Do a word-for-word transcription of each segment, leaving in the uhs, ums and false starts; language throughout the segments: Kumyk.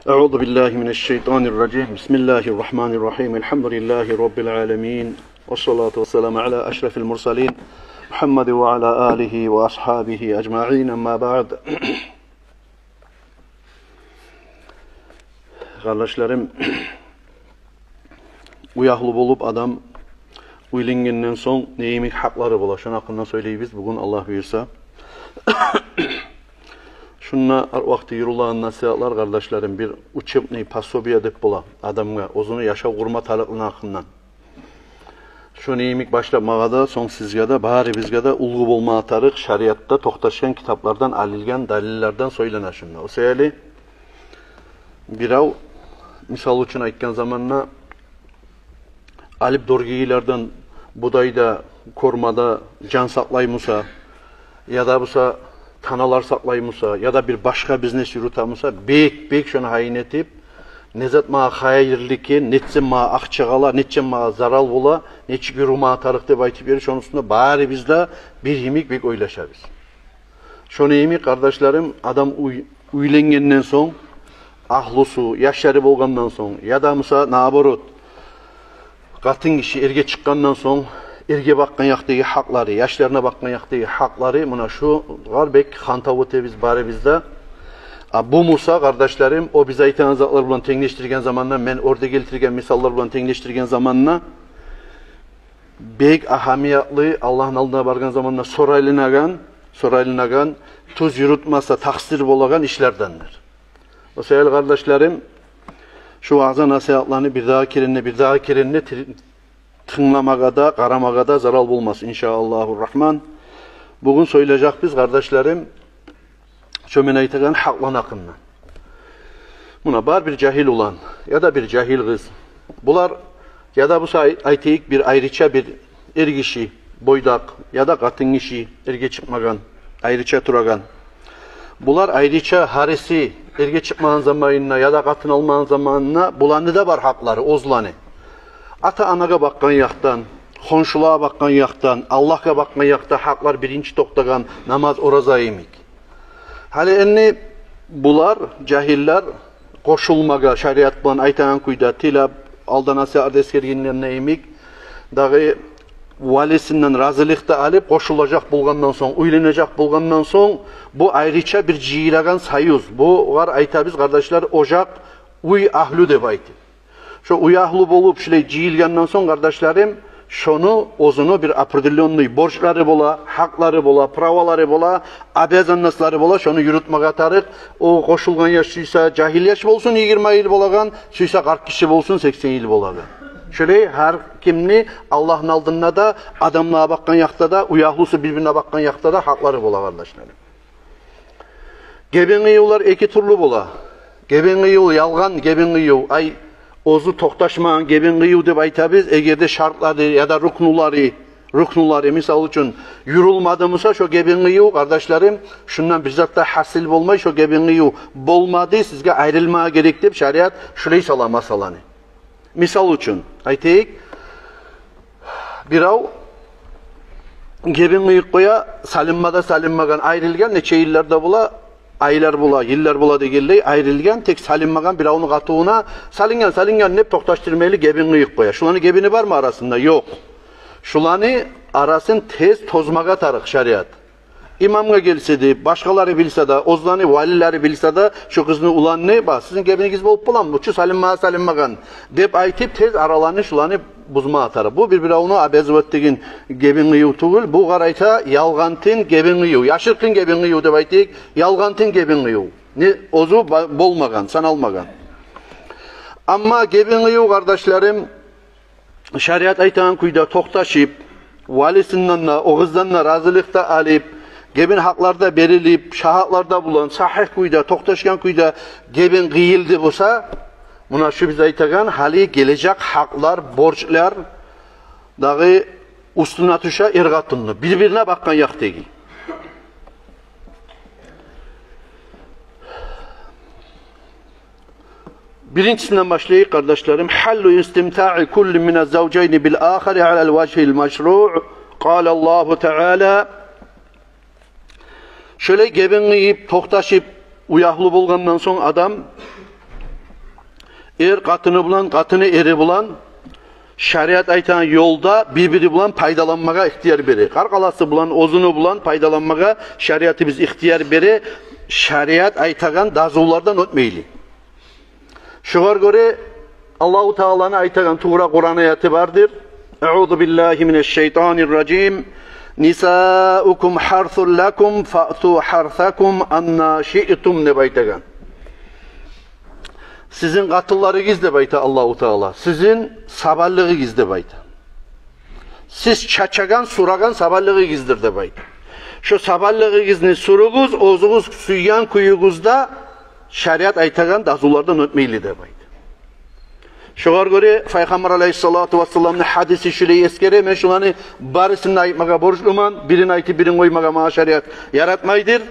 أعوذ بالله من الشيطان الرجيم. بسم الله الرحمن الرحيم. الحمد لله رب العالمين. والصلاة والسلام على أشرف المرسلين محمد وعلى آله وأصحابه أجمعين. أما بعد. Къардашларым, уьягьлю болуп адам уьйленгенден сонг не йимик гьакълары бола, шону гьакъында сёйлейбиз бугюн, Аллагь буюрса. Шунда гьар вакъти юрюлеген насигьатлар, къардашларым, бир учебный пособие деп бола адамгъа, оьзюню яшав къурма тарыкълыгъыны гьакъындан. Шону йимик башлап магъа да, сонг сизге де, барыбызгъа да уьлгю болма тарыкъ шариатда токъташгъан китаплардан алынгъан далиллерден сёйлене шунда. О саялы бирев, мисал учун айтгъан заманда, алып доргилерден будай да, корма да жан сакълай буса, яда буса таналар сакълай буса, яда бир башгъа бизнес юрюте буса, бек-бек шону гьайын этип, не зат магъа хайырлы экен, нетсем магъа акъча къала, нетсем магъа зарал бола, нечик юрюме тарыкъ деп айтып берип, шону уьстюнде барыбыз да бир йимик бек ойлашабыз. Шону йимик, къардашларым, адам уьй-, уьйленгенден сонг, агьлюсю, яшлары болгъандан сонг, яда буса, наоборот, къатын гиши эрге чыкъгъандан сонг, эрге бакъгъан якъдагъы гьакълары, яшларына бакъгъан якъдагъы гьакълары, муна шугъар бек хантав этебиз барыбыз да. А бу буса, къардашларым, о биз айтагъан затлар булан тенглешдирген заманда, мен оьрде гелтирген мисаллар булан тенглешдирген заманда, бек агьамиятлы, Аллагьны алдына баргъан заманда сорайланагъан, сорайланагъан, тюз юрютмесе такъсир болагъан ишлердендир. О саялы, къардашларым, шу ваъза-насигьатланы бирдагъы керен де, бирдагъы керен де тир-, тынгламагъа да, къарамагъа да зарал болмас, иншааллагьу рагьман. Бугюн сёйлежекбиз, къардашларым, шо мен айтагъан гьакъланы гьакъында. Муна бар бир жагьил улан, яда бир жагьил къыз. Булар, яда буса ай-, айтайыкъ, бир айрыча бир эргиши, бойдакъ, яда къатын гиши, эрге чыкъмагъан, айрыча турагъан. Булар айрыча гьариси эрге чыкъмагъан заманында яда къатын алмагъан заманында буланы да бар гьакълары, оьзлени. Ата-анагъа бакъгъан якъдан, хоншулагъа бакъгъан якъдан, Аллагьгъа бакъгъан якъда гьакълар биринчи токътагъан намаз, ораза йимик. Гьали энни булар, жагьиллер, къошулмагъа, шариат булан айтагъан кюйде тилеп, алда насигьат эсгергенлер йимик, дагъы валисинден разиликъ де алып, къошулажакъ болгъандан сонг, уьйленежек болгъандан сонг, бу айрыча бир жыйылагъан союз. Бугъар айтабыз, къардашлар, ожакъ, уьй агьлю деп айтып. Шо уьягьлю болуп, шулай жыйылгъандан сонг, къардашларым, шону оьзюню бир определённый борчлары бола, гьакълары бола, правалары бола, обязанностлары бола, шону юрютмеге тарыкъ. О къошулгъан яш сюйсе жагьил яш болсун, йигирма йыл болагъан, сюйсе къарт гиши болсун, сексен йыл болагъан. Шолай гьар кимни Аллагьны алдында да, адамлагъа бакъгъан якъда да, уьягьлюсю бир-бирине бакъгъан якъда да гьакълары бола, къардашларым. Гебин къыювлар эки тюрлю бола. Гебин къыюв, ялгъан гебин къыюв, ай, оьзю токъташмагъан гебин къыюв деп айтабыз, эгер де шартлары яда рукнулары, рукнулары, мисал учун, юрюлмеди буса шо гебин къыюв, къардашларым, шундан бир зат да гьасил болмай, шо гебин къыюв болмады, сизге айрылмагъа герек деп шариат шулай сала масъаланы. Мисал учун айтайыкъ, бирев гебин къыйып къоя, салынма да салынмагъан, айрылгъан, нече йыллар да бола, айлар бола, йыллар бола дегенлей, айрылгъан, тек салынмагъан биревню къатынына, салынгъан, салынгъан деп токъташдырмайлы гебин къыйып къоя. Шуланы гебини бармы арасында? Ёкъ. Шуланы арасын тез тозмагъа тарыкъ шариат. Имамгъа гелсе де, башгъалары билсе де, оьзлени валилери билсе де, шу къызны, уланны, ба, сизин гебинигиз болуп боламы, шу салынма, салынмагъан деп айтып, тез араланы шуланы бузма тарыкъ. Бу бир-биревню обязывать этеген гебин къыюв тюгюл, бугъар айта ялгъантын гебин къыюв, яшыртгъын гебин къыюв деп айтайыкъ, ялгъантын гебин къыюв. Не, оьзю ба-, болмагъан, саналмагъан. Амма гебин къыюв, къардашларым, шариат айтагъан кюйде токъташып, валисинден де, о къыздан да разиликъ да алып, гебин гьакълар да берилип, шагьатлар да булан, сагьигь кюйде, токъташгъан кюйде гебин къыйылды буса, муна шу биз айтагъан гьали гележек гьакълар, борчлар дагъы уьстюне тюше эр-къатынны, бир-бирине бакъгъан якъдагъы. Биринчисинден башлайыкъ, къардашларым. حل استمتاع كل من الزوجين بالآخر على الوجه المشروع. قال الله تعالى. Шолай гебин къыйып, токъташып, уьягьлю болгъандан сонг адам, Эр къатыны булан, къатыны эри булан шариат айтагъан ёлда бир-бири булан пайдаланмагъа ихтияр бере. Къаркъарасы булан, оьзюню булан пайдаланмагъа шариатыбыз ихтияр бере, шариат айтагъан дазулардан оьтмейли. Шогъар гёре Аллагьу Тааланы айтагъан тувра Къуран аяты бардыр. Аузу биллагьи минаш-шайтанир-ражим. Нисаукум харсул лакум фаъту харсакум анна шиътум деп айтагъан. Сизин къатынларыгъыз деп айта Аллагьу Таала. Сизин сабанлыгъыгъыз деп айта. Сиз чачагъан, сурагъан сабанлыгъыгъыздыр деп айта. Шо сабанлыгъыгъызны суругъуз, оьзюгюз сюйген кююгюзде, шариат айтагъан дазулардан оьтмейли деп айта. Шогъар гёре Пайхаммар алайгьиссалату вассаламны гьадиси шулай эсгере, мен шуланы барысын да айтмагъа борчлуман, бирин айтып, бирин къоймагъа магъа шариат яратмайдыр.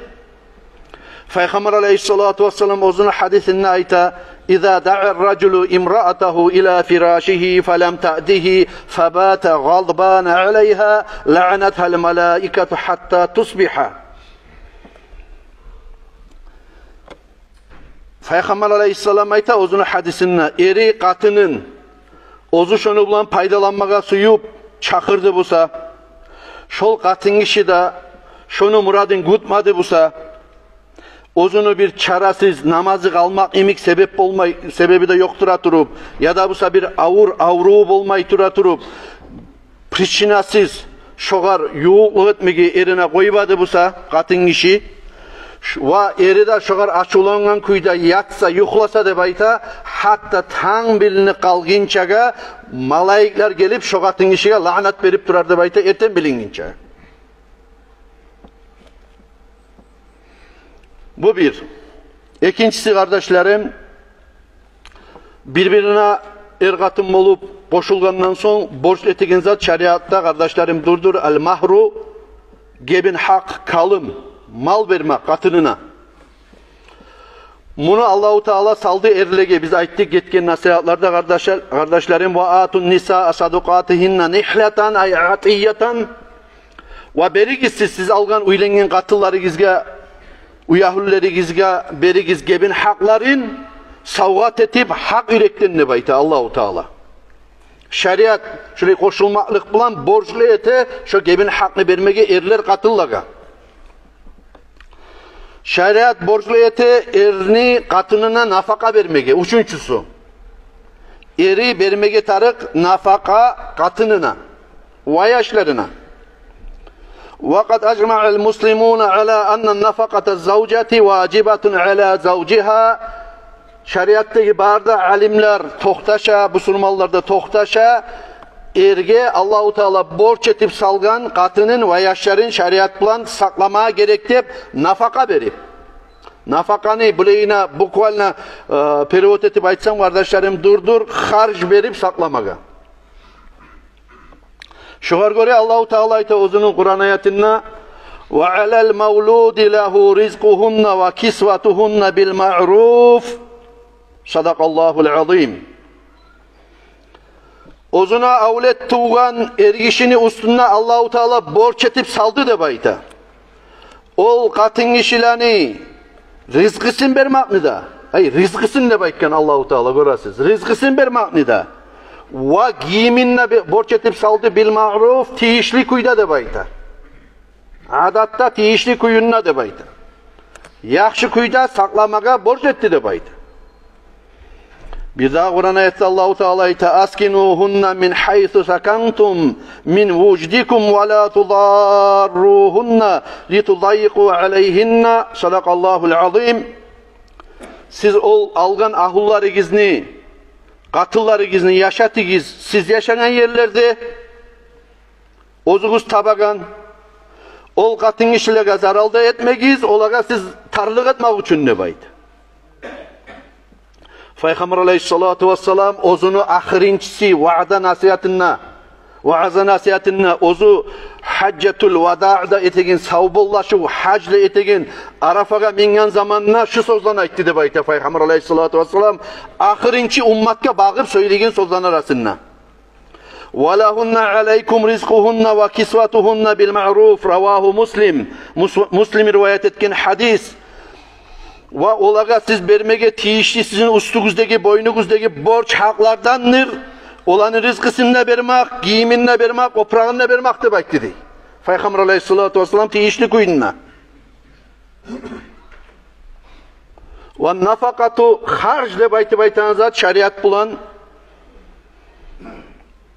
Пайхаммар алайгьиссалату вассалам оьзюню гьадисинде айта: «Иза даъар ражулу имраатагьу ила фирашигьи фалам таътигьи фабата гъадбана алайгьа лаъанатгьал малаикату гьатта тусбигьа». Пайхаммар алайгьиссалам айта оьзюню гьадисинде: эри къатынын, оьзю шону булан пайдаланмагъа сююп, чакъырды буса, шол къатынгиши де шону мурадын кютмеди буса, оьзюню бир чарасыз, намазы къалмакъ йимик себеп болмай, себеби де ёкъ тура туруп, яда буса бир авур авруву болмай тура туруп, причинасыз шогъар ювукълукъ этмеге эрине къоймады буса къатынгиши, ш-, ва эри де шогъар ачувлангъан кюйде ятса, юхласа деп айта, гьатта танг билинип къалгъынчагъа малайиклер гелип шо къатынгишиге лаънат берип турар деп айта, эртен билингинче. Бу бир. Экинчиси, къардашларым, бир-бирине эр-къатын болуп къошулгъандан сонг борч этеген зат шариатда, къардашларым, дурдур ал-магьру, гебин гьакъ, калым, мал бермек къатынына. Муну Аллагьу Таала салды эрлеге, биз айтдыкъ гетген насигьатларда, къардашлар, къардашларым: «Ва атун нисаа садукъатигьинна нигьлатан ай атиятан». Ва беригиз сиз, сиз алгъан, уьйленген къатынларыгъызгъа, уьягьлюлеригизге беригиз гебин гьакъларын савгъат этип, гьакъ юрекден деп айта Аллагьу Таала. Шариат шулай къошулмакълыкъ булан борчлу эте шо гебин гьакъны бермеге эрлер къатынлагъа. Шариат борчлу эте эрни къатынына нафакъа бермеге. Уьчюнчюсю, эри бермеге тарыкъ нафакъа къатынына ва яшларына. Ва къад ажмаъал муслимуна ала анна нафакъата завжати важибатун ала завжигьа. Шариатдагъы бары да алимлер токъташа, бусурманлар да токъташа, эрге Аллагьу Таала борч этип салгъан къатынын ва яшларын шариат булан сакъламагъа герек деп нафакъа берип. Нафакъаны булайына буквально, э, перевод этип айтсам, къардашларым, дурдур харж берип сакъламагъа. Шогъар гёре Аллагьу Таала айта оьзюню Къуран аятында: «Ва алал мавлуди лагьу ризкъугьунна ва кисватугьунна бил маъруф». Садакъаллагьул азим. Оьзюне авлет тувгъан эргишини уьстюне Аллагьу Таала борч этип салды деп айта. Ол къатынгишилени ризкъысын бермекни де, ай, ризкъысын деп айтгъан Аллагьу Таала, гёресиз, ризкъысын бермекни де, ва гийимин де бе-, борч этип салды, бил маъруф, тийишли кюйде деп айта. Адатда тийишли кюйюнде деп айта. Яхшы кюйде сакъламагъа борч этди деп айта. Бирдагъы Къуран аятда Аллагьу Таала айта: «Аскинугьунна мин гьайсу сакантум мин вуждикум ва ла тударругьунна литудаййикъу алайгьинна». Садакъаллагьул азим. Сиз ол алгъан агьлюлеригизни, къатынларыгъызны яшатыгъыз сиз яшагъан ерлерде, оьзюгюз табагъан. Ол къатынгишилеге зарал да этмегиз, олагъа сиз тарлыкъ этмек учун деп айта. Пайхаммар алайгьиссалату вассалам оьзюню ахырынчысы ваъза насигьатында, ваъза насигьатында, оьзю гьажжатул вадаъда этеген, савболлашыв гьажда этеген, Арафагъа минген заманда шу сёзлени айтды деп айта Пайхаммар алайгьиссалату вассалам, ахырынчы умматгъа багъып сёйлеген сёзлени арасында. «Ва лагьунна алайкум ризкъугьунна ва кисватугьунна бил маъруф». Равагьу Муслим. Мус-, Муслим риваят этген гьадис. Ва олагъа сиз бермеге тийишли сизин уьстюгюздеги, бойнугъуздагъы борч гьакълардандыр оланы ризкъысын да бермек, гийимин де бермек, опурагъын да бермек деп айтды дей Пайхаммар алайгьиссалату вассалам тийишли кюйде. Ва нафакъату харж деп айтып айтагъан зат шариат булан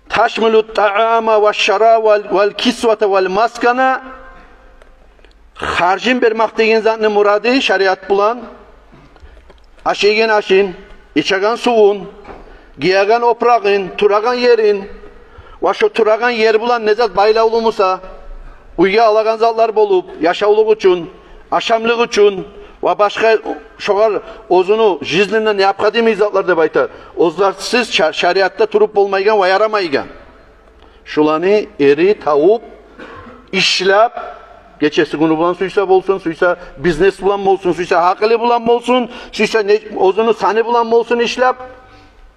ташмилу тагьама ва шара вал, вал кисвата вал маскана. Харжын бермек деген затны мурады шариат булан ашайгъан ашын, ичеген сувун, гиеген опурагъын, турагъан ерин, ва шо турагъан ер булан не зат байлавлу буса, уьйге алагъан затлар болуп, яшавлукъ учун, ашамлыкъ учун ва башгъа шогъар оьзюню жизненде необходимый затлар деп айта. Олар сиз ша-, шариатда туруп болмайгъан ва ярамайгъан. Шуланы эри тавуп, ишлеп, гечеси-гюню булан сюйсе болсун, сюйсе бизнес булан болсун, сюйсе гьакъылы булан болсун, сюйсе не, оьзюню саны булан болсун ишлеп,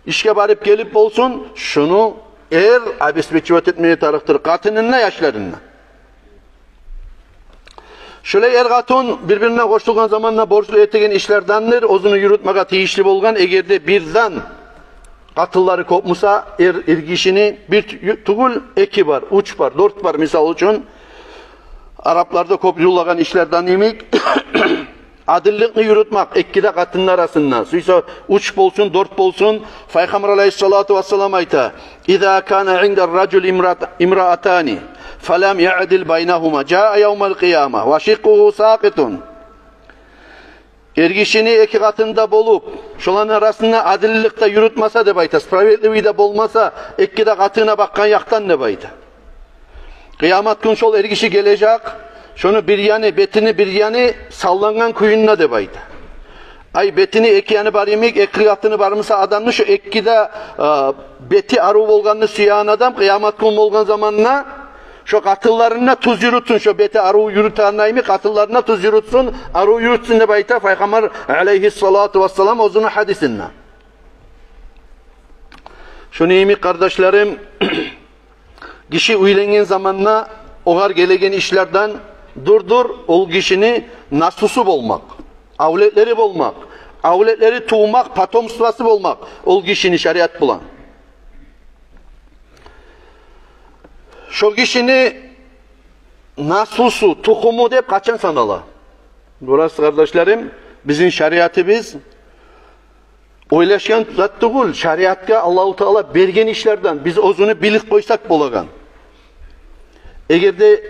ишге барып гелип болсун, шуну эр обеспечивать этмеге тарыкъдыр къатынын да, яшларын да. Шолай эр-къатын бир-бирине къошулгъан заманда борчлу этеген ишлердендир, оьзюню юрютмеге тийишли болгъан, эгер де бирден къатынлары кёп буса, эр, эргишини бир тю-, тюгюл, эки бар, уьч бар, дёрт бар, мисал учун, арапларда кёп юрюлеген ишлерден йимик, адилликни юрютмек эки де къатынны арасында. Сюйсе уьч болсун, дёрт болсун. Пайхаммар алайгьиссалату вассалам айта: «Иза кана инда ражули имраат-, имраатани, фалам яъдил байнагьума, жаа явмал къияма ва шикъкъугьу сакъитун». Эргишини эки къатыны да болуп, шоланы арасында адиллик де юрютмесе деп айта, справедливый де болмаса, эки де къатынына бакъгъан якъдан деп айта. Къыямат гюн шол эргиши гележек, шону бир яны, бетини бир яны саллангъан кюйде деп айта. Ай, бетини эки яны бар йимик, эки къатыны бар буса адамны, шо эки де, а, бети арив болгъанны сюеген адам къыямат гюн болгъан заманда шо къатынларын да тюз юрютсюн, шо бети арив юрютегени йимик къатынларын да тюз юрютсюн, арив юрютсюн деп айта Пайхаммар алайгьиссалату вассалам оьзюню гьадисинде. Шону йимик, къардашларым, гиши уьйленген заманда огъар гелеген ишлерден дюр-дюр ол гишини наслусу болмакъ, авлетлери болмакъ, авлетлери тувмакъ, потомствосу болмакъ ол гишини шариат булан. Шо гишини наслусу, тухуму деп къачан санала? Бурасы, къардашларым, бизин шариатыбыз ойлашгъан зат тюгюл, шариатгъа Аллагьу Таала берген ишлерден биз оьзюню билип къойсакъ болагъан. Эгер де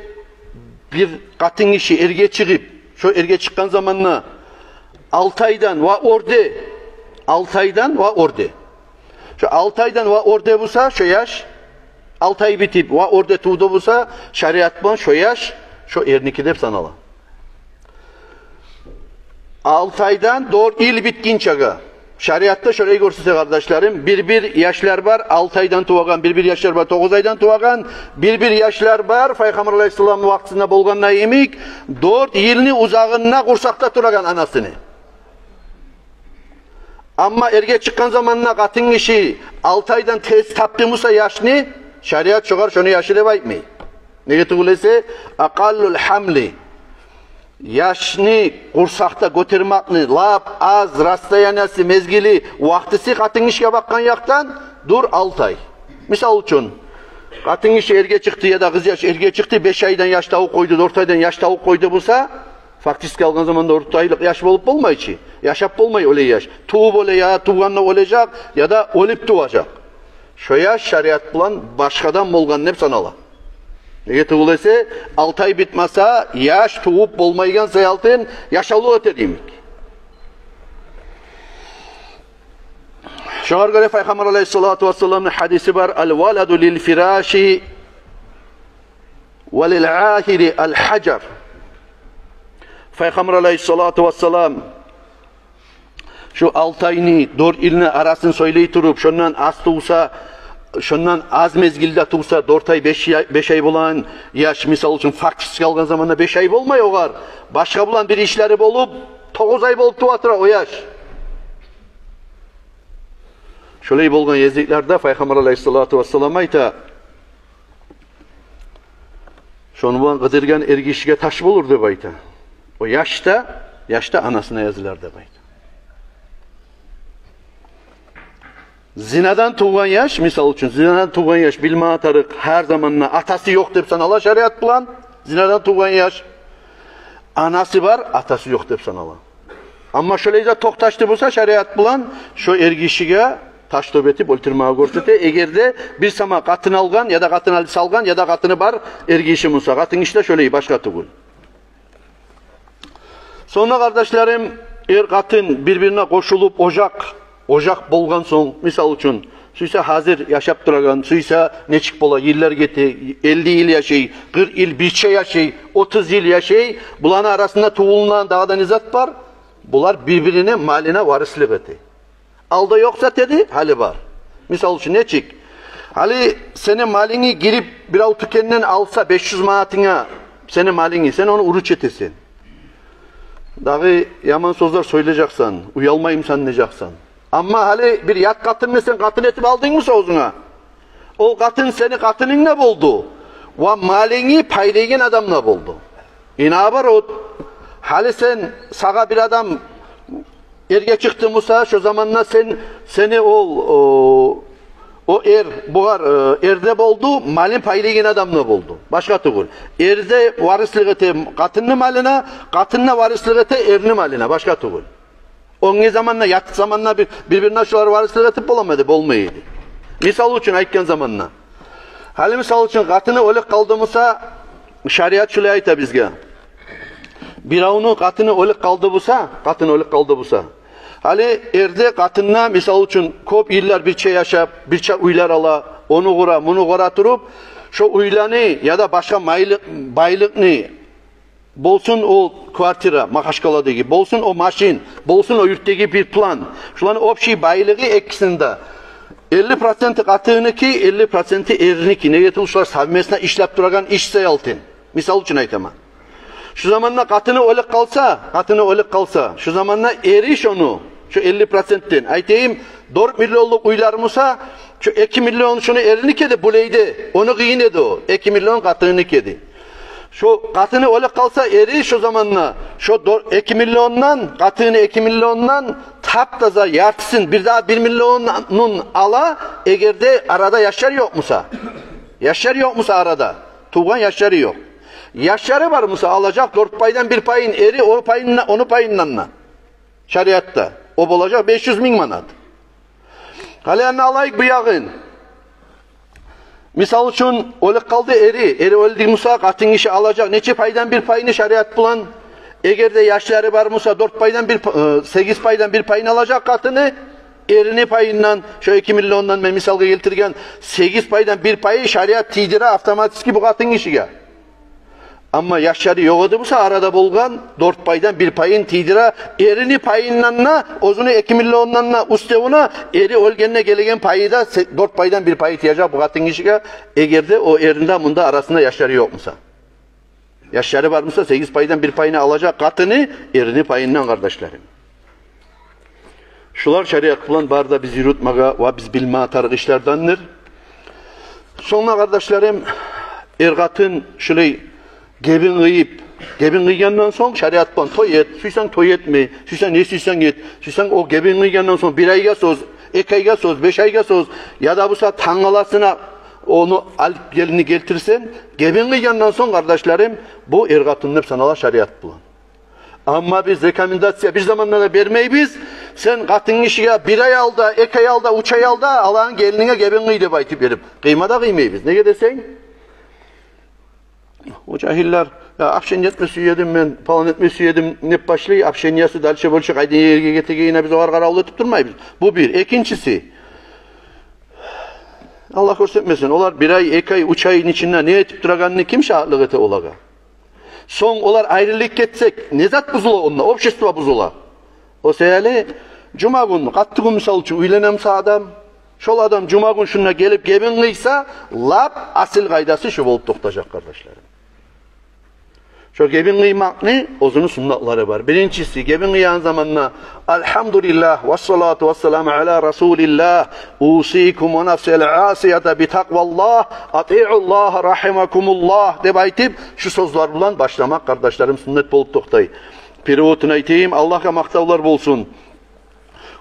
бир къатын гиши эрге чыгъып, шо эрге чыкъгъан заманда алты айдан ва оьрде, алты айдан ва оьрде, шо алты айдан ва оьрде буса, шо яш алты ай битип ва оьрде тувду буса, шариат булан шо яш шо эрники деп санала. Алты айдан дёрт йыл битгинчеге. Шариатда шолай гёрсете, къардашларым, бир-бир яшлар бар алты айдан тувагъан, бир-бир яшлар бар тогъуз айдан тувагъан, бир-бир яшлар бар Пайхаммар алайгьиссаламны вакътисинде болгъанда йимик дёрт йылны узагъында къурсакъда турагъан анасыны. Амма эрге чыкъгъан заманда къатын гиши алты айдан тез тапды буса яшны, шариат шогъар шону яшы деп айтмай. Неге тюгюл эсе, акъаллул гьамли, яшны къурсакъда гётермекни лап аз расстояниясы, мезгили, вакътиси къатын гишиге бакъгъан якъдан дюр алты ай. Мисал учун, къатын гиши эрге чыкъды яда къыз яш эрге чыкъды, беш айдан яш тавуп къойду, дёрт айдан яш тавуп къойду буса, фактически алгъан заманда дёрт айлыкъ яш болуп болмай чы. Яшап болмай олай яш. Тувуп олай, я тувгъанда оьлежек, яда оьлюп туважакъ. Шо яш шариат булан башгъадан болгъан деп санала. Неге тюгюл эсе, алты ай битмесе, яш тувуп болмайгъан саялтын яшавлукъ этер йимик. Шогъар гёре Пайхаммар алайгьиссалату вассаламны гьадиси бар: «Ал валаду лил фираши ва лил агьири ал гьажар». Пайхаммар алайгьиссалату вассалам шу алты айны, дёрт йылны арасын сёйлей туруп, шондан аз тувса, шондан аз мезгилде тувса, дёрт ай, беш ай, беш ай болгъан яш, мисал учун, фактически алгъан заманда беш ай болмай огъар, башгъа булан бир ишлери болуп, тогъуз ай болуп тува тура о яш. Шолай болгъан гезиклерде Пайхаммар алайгьиссалату вассалам айта, шону булан къыдыргъан эргишиге таш болур деп айта. О яш да, яш да анасына язылар деп айта. Зинадан тувгъан яш, мисал учун, зинадан тувгъан яш билме тарыкъ, гьар заманда атасы ёкъ деп санала шариат булан. Зинадан тувгъан яш, анасы бар, атасы ёкъ деп санала. Амма шолай да токъташды буса шариат булан, шо эргишиге таш тёбетип оьлтюрмеге гёрсете, эгер де бир сама къатын алгъан, яда къатын алып салгъан, яда къатыны бар эргиши буса. Къатынгиши де шолай, башгъа тюгюл. Сонг да, къардашларым, эр-къатын бир-бирине къошулуп, ожакъ, ожакъ болгъан сонг, мисал учун, сюйсе гьазир яшап турагъан, сюйсе нечик бола, йыллар гете, элли йыл яшай, къыркъ йыл бирче яшай, отуз йыл яшай, буланы арасында тувулгъан дагъы да не зат бар? Булар бир-бирине, малына варислик эте. Алда ёкъ зат эди, гьали бар. Мисал учун, нечик? Гьали сени малынгны гирип, бирев тюкенден алса беш юз манатынга сени малынгны, сен ону уруч этесен. Дагъы яман сёзлер сёйлежексен, уялмаймысан дежексен. Амма гьали бир ят къатынны сен къатын этип алдынг буса оьзюнге, ол къатын сени къатынынг да болду, ва малынгны пайлайгъан адам да болду. И наоборот, гьали сен, сагъа бир адам эрге чыкъды буса, шо заманда сен, сени ол, о, о эр, бугъар, э, эр де болду, малын пайлайгъан адам да болду. Башгъа тюгюл. Эр де варислик эте къатынны малына, къатын да варислик эте эрни малына, башгъа тюгюл. Оьнге заманда, ят заманда бир, бир-бирине шолар варислик этип боламы эди? Болмай эди. Мисал учун айтгъан заманда. Гьали, мисал учун, къатыны оьлюп къалды буса, шариат шулай айта бизге. Биревню къатыны оьлюп къалды буса, къатыны оьлюп къалды буса, гьали эр де, къатын да, мисал учун, кёп йыллар бирче яшап, бирче уьйлер ала, ону къура, муну къура туруп, шо уьйлени яда башгъа майлы-, байлыкъны, болсун о квартира Махачкъаладагъы, болсун о машин, болсун о юртдагъы бир план. Шуланы общий байлыгъы экисини де, элли проценти къатыныки, элли проценти эрники. Неге тюгюл, шулар совместно ишлеп турагъан иш саялтын. Мисал учун айтаман. Шу заманда къатыны оьлюп къалса, къатыны оьлюп къалса, шу заманда эри шону, шу элли процентден, айтайым, дёрт миллионлукъ уьйлер буса, шу эки миллион шуну эрники эди, булай эди, ону къыйын эди о, эки миллион къатыныки эди. Шу къатыны оьлюп къалса эри, шу заманда шу дёр-, эки миллиондан, къатыны эки миллиондан тап-таза яртысын, бир дагъы бир миллионун ала, эгер де арада яшлар ёкъ буса. Яшлар ёкъ буса арада, тувгъан яшлары ёкъ. Яшлары бар буса, алажакъ дёрт пайдан бир пайын эри, ону пайындан, ону пайындан да. Шариатда о болажакъ беш юз минг манат. Гьали энни алайыкъ бу ягъын. Мисал учун, оьлюп къалды эри. Эри оьлдю буса, къатынгиши алажакъ нече пайдан бир пайны шариат булан? Эгер де яшлары бар буса, дёрт пайдан бир па-, э, сегиз пайдан бир пайын алажакъ къатыны, эрини пайындан, шо эки миллиондан мен мисалгъа гелтирген, сегиз пайдан бир пайы шариат тийдире автоматически бу къатынгишиге. Амма яшлары ёкъ эди буса, арада болгъан, дёрт пайдан бир пайын тийдире, эрини пайындан да, оьзюню эки миллиондан да уьстевюне, эри оьлгенде гелеген пайы да се-, дёрт пайдан бир пайы тиежек бу къатынгишиге, эгер де о эринде мунда арасында яшлары ёкъ буса. Яшлары бар буса, сегиз пайдан бир пайны алажакъ къатыны, эрини пайындан, къардашларым. Шулар шариат булан бары да биз юрютмеге ва биз билме тарыкъ ишлердендир. Сонг да, къардашларым, эр-къатын шулай гебин къыйып, гебин къыйгъандан сонг шариат булан той эт, сюйсенг той этме, сюйсенг не сюйсенг эт, сюйсенг о гебин къыйгъандан сонг бир айгъа соз, эки айгъа соз, беш айгъа соз, яда буса тангаласына ону алып гелинни гелтирсенг, гебин къыйгъандан сонг, къардашларым, бу эр-къатын деп санала шариат булан. Амма биз рекомендация бир заманда да бермейбиз. Сен къатынгишиге бир ай алда, эки ай алда, уьч ай алда алагъан гелининге гебин къый деп айтып берип, къыйма да къыймайбыз. Неге десенг, о жагьиллер, я, общение этме сюе эдим мен, палан этме сюе эдим деп башлай, общениясы дальше-больше къайда ерге гетегенине биз огъар къаравул этип турмайбыз. Бу бир. Экинчиси, Аллагь гёрсетмесин, олар бир ай, эки ай, уьч айны ичинде не этип турагъанны ким шагьатлыкъ эте олагъа? Сонг олар айрылып гетсек, не зат бузула онда? Общество бузула. О саялы жумагюн, къаттыгюн, мисал учун, уьйлене буса адам, шол адам жумагюн шунда гелип гебин къыйса, лап асил къайдасы шу болуп токътажакъ, къардашларым. Шо гебин къыймакъны оьзюню суннатлары бар. Биринчиси, гебин къыйгъан заманда: «Алгьамдулиллагь, вассалату вассаламу аля расулиллагь, усикум ва нафси аль-асията би такъваллагь, атиъуллагь, рагьимакумуллагь», — деп айтып, шу сёзлер булан башламакъ, къардашларым, суннат болуп токътай. Переводун айтайым, Аллагьгъа макътавлар болсун.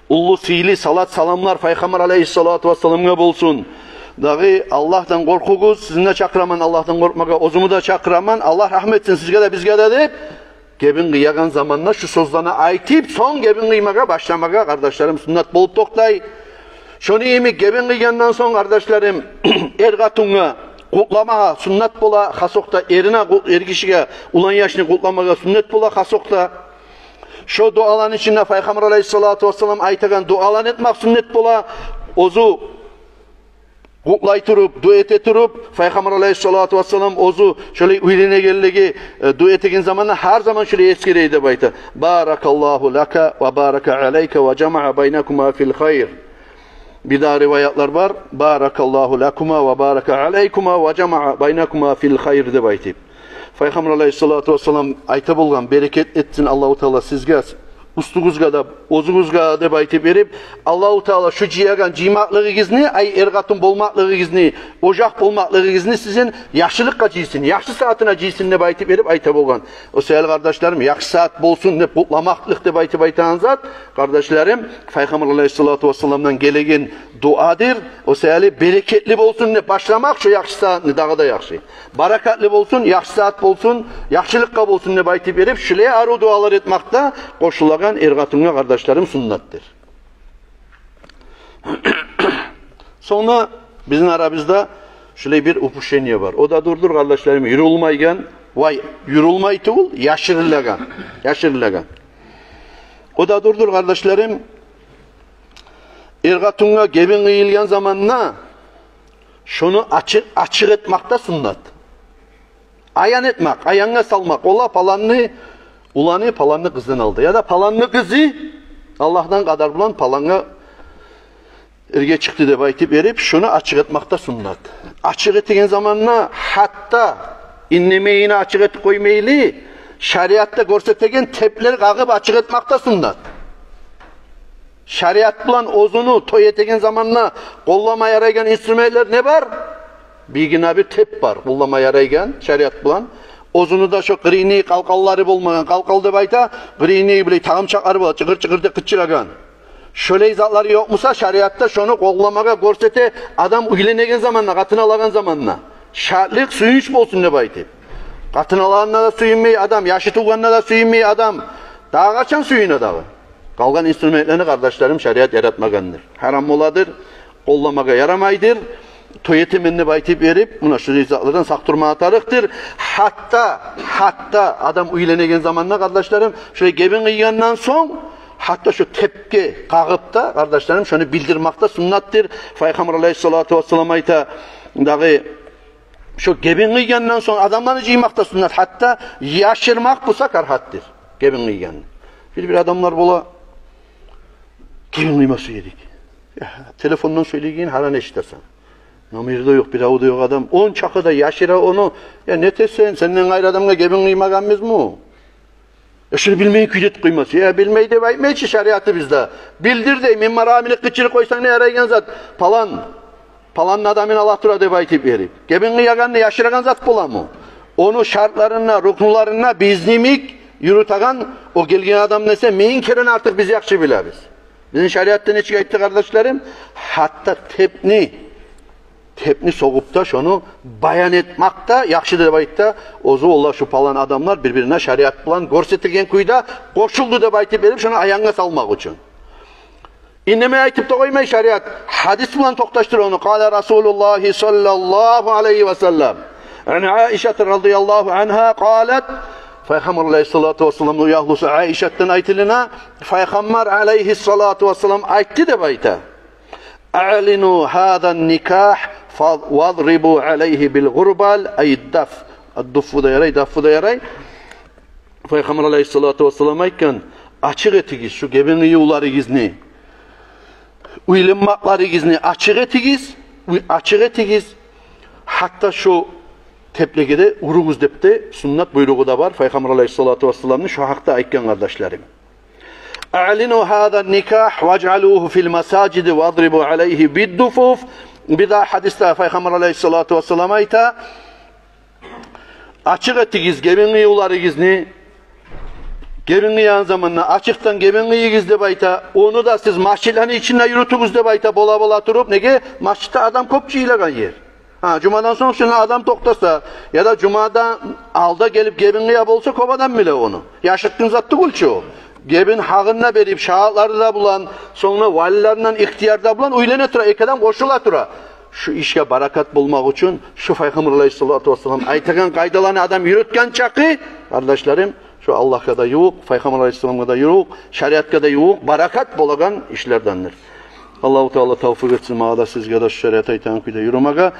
Уллу сыйлы салат-саламлар Пайхаммар алайгьиссалату вассаламгъа болсун. Дагъы Аллагьдан къоркъугъуз, сизин де чакъыраман Аллагьдан къоркъмагъа, оьзюмню де чакъыраман. Аллагь рагьмат этсин сизге де, бизге де деп, гебин къыягъан заманда шу сёзлени айтып, сонг гебин къыймагъа башламагъа, къардашларым, суннат болуп токътай. Шону йимик гебин къыйгъандан сонг, къардашларым, эр-къатынгъа къутламагъа суннат бола, хасокъда эрине, къу-, эркишиге, улан яшны къутламагъа суннат бола хасокъда. Шо дуаланы ичинде Пайхаммар алайгьиссалату вассалам айтагъан дуаланы этмакъ суннат бола. Оьзю къутлай туруп, дуа эте туруп, Пайхаммар алайгьиссалату вассалам оьзю шолай уьйленегенлеге, э, дуа этеген заманда гьар заман шолай эсгере деп айта: «Баракаллагьу лака ва барака алайка ва жамаа байнакума фил хайр». Бир дагъы риваятлар бар: «Баракаллагьу лакума ва барака алайкума ва жамаа байнакума фил хайр», – деп айтып. Пайхаммар алайгьиссалату вассалам айта болгъан: «Берекет этсин Аллагьу Таала сизге, уьстюгюзге де, оьзюгюзге», – деп айтып берип, Аллагьу Таала шу жыягъан жыймакълыгъыгъызны, ай, эр-къатын болмакълыгъыгъызны, ожакъ болмакълыгъыгъызны сизин яхшылыкъгъа жыйсын, яхшы сагьатына жыйсын деп айтып берип айта болгъан. О саялы, къардашларым, яхшы сагьат болсун деп къутламакълыкъ деп айтып айтагъан зат, къардашларым, Пайхаммар алайгьиссалату вассаламдан гелеген дуадыр. О саялы берекетли болсун деп башламакъ шу яхшы сагьатны дагъы да яхшы. Баракатлы болсун, яхшы сагьат болсун, яхшылыкъгъа болсун деп айтып берип, шулай арив дуалар этмакъ да къошулагъан эр-къатынгъа, къардашларым, суннатдыр. Сонг да бизин арабызда шулай бир упущение бар. О да дурдур, къардашларым, юрюлмейген, вай, юрюлмей тюгюл, яшырылагъан, яшырылагъан. О да дурдур, къардашларым, эр-къатынгъа гебин къыйылгъан заманда шону ачыкъ, ачыкъ этмакъ да суннат. Аян этмакъ, аянгъа салмакъ. Ола паланны уланы паланны къыздан алды. Яда паланны къызы Аллагьдан къадар булан палангъа эрге чыкъды деп айтып берип, шону ачыкъ этмакъ да суннат. Ачыкъ этеген заманда гьатта индемейине ачыкъ этип къоймайлы, шариатда гёрсетеген теплер къагъып ачыкъ этмакъ да суннат. Шариат булан оьзюню той этеген заманда къоллама ярайгъан инструментлер не бар? Биргине бир теп бар къоллама ярайгъан шариат булан. Оьзюню де шо къырыйны къалкъаллары болмагъан, къалкъал деп айта, къырыйны булай тагъым чакъары бола, чыгъыр-чыгъыр деп къычырагъан. Шолай затлары ёкъ буса, шариатда шону къолламагъа гёрсете адам уьйленеген заманда, къатын алагъан заманда. Шатлыкъ, сююнч болсун деп айтып. Къатын алагъанда да сююнмей адам, яшы тувгъанда да сююнмей адам. Дагъы къачан сююне дагъы? Къалгъан инструментлени, къардашларым, шариат яратмагъандыр. Гьарам боладыр, къолламагъа ярамайдыр. Той этемен деп айтып берип, муна шу затлардан сакъ турмагъа тарыкъдыр. Гьатта, гьатта адам уьйленеген заманда, къардашларым, шолай гебин къыйгъандан сонг, гьатта шо тепге къагъып да, къардашларым, шону билдирмакъ да суннатдыр. Пайхаммар алайгьиссалату вассалам айта дагъы, шо гебин къыйгъандан сонг адамланы жыймакъ да суннат, гьатта яшырмакъ буса карагьатдыр гебин къыйгъанны. Бир-бир адамлар бола, гебин къыйма сюе эдик. Я, телефондан сёйлейген, гьаран эшитесен. Номери де ёкъ, бирев де ёкъ адам. Ончакъы да яшыра ону. Я, не этесен, сенден къайры адамгъа гебин къыймагъанбызмы? Э, шуну билмей кюйде этип къоймаса. Э, билмей деп айтмай чы шариатыбызда. Билдир дей, мен марамилик къычырып къойсанг да ярайгъан зат. Палан, палан адамны ала тура деп айтып берип. Гебин къыягъанны яшырагъан зат боламы? Ону шартларын да, рукнуларын да бизин йимик юрютеген о гелген адам десе, минг керен артыкъ биз яхшы билебиз. Бизин шариатда нечик айтды, къардашларым? Гьатта тепни тепни согъуп да, шону баян этмакъ да яхшы деп айтды. Оьзю, олар, шу палан адамлар бир-бирине шариат булан гёрсетилген кюйде къошулду деп айтып берип, шону аянгъа салмакъ учун. Индемей айтып да къоймай шариат. Гьадис булан токъташдыра ону. Къала Расулуллагьи саллаллагьу алайгьи ва саллам. Ан Аишата радияллагьу ангьа къалат. Пайхаммар алайгьиссалату вассаламны уьягьлюсю Аишатдан айтылына, Пайхаммар алайгьиссалату вассалам айтды деп айта. «Аълину гьаза никагь фа-, вадрибу алайгьи бил гъурбал», ай, даф. Ад-дуффу да ярай, даффу да ярай. Пайхаммар алайгьиссалату вассалам айтгъан: «Ачыкъ этигиз шу гебин къыювларыгъызны, уьйленмеклеригизни ачыкъ этигиз, уьй-, ачыкъ этигиз. Гьатта шу теплеге де уругъуз», – деп де суннат буйругъу да бар Пайхаммар алайгьиссалату вассаламны шу гьакъда айтгъан, къардашларым. «Аълину гьаза никагь важъалугьу фил масажиди вадрибу алайгьи бид-дуфуф». Бир дагъы гьадисде Пайхаммар алайгьиссалату вассалам айта: «Ачыкъ этигиз гебин къыювларыгъызны, Гебин къыйгъан заманда ачыкъдан гебин къыйыгъыз деп айта. Ону да сиз машитланы ичинде юрютюгюз деп айта, бола-бола туруп. Неге? Машитде адам кёп жыйылагъан ер. Гьа, жумадан сонг шунда адам токътаса, яда жумадан алда гелип гебин къыя болса, кёп адам биле ону. Яшыртгъын зат тюгюл чю о. Гебин гьакъын да берип, шагьатлары да булан, сонг да валилеринден ихтияр да булан уьйлене тура, эки адам къошула тура. Шу ишге баракат болмакъ учун шу Пайхаммар алайгьиссалату вассалам айтагъан къайдаланы адам юрютген чакъы, къардашларым, шу Аллагьгъа да ювукъ, Пайхаммар алайгьиссаламгъа да ювукъ, шариатгъа да ювукъ, баракат болагъан ишлердендир. Аллагьу Таала тавфикъ этсин магъа да, сизге де шу шариат айтагъан кюйде юрюмеге.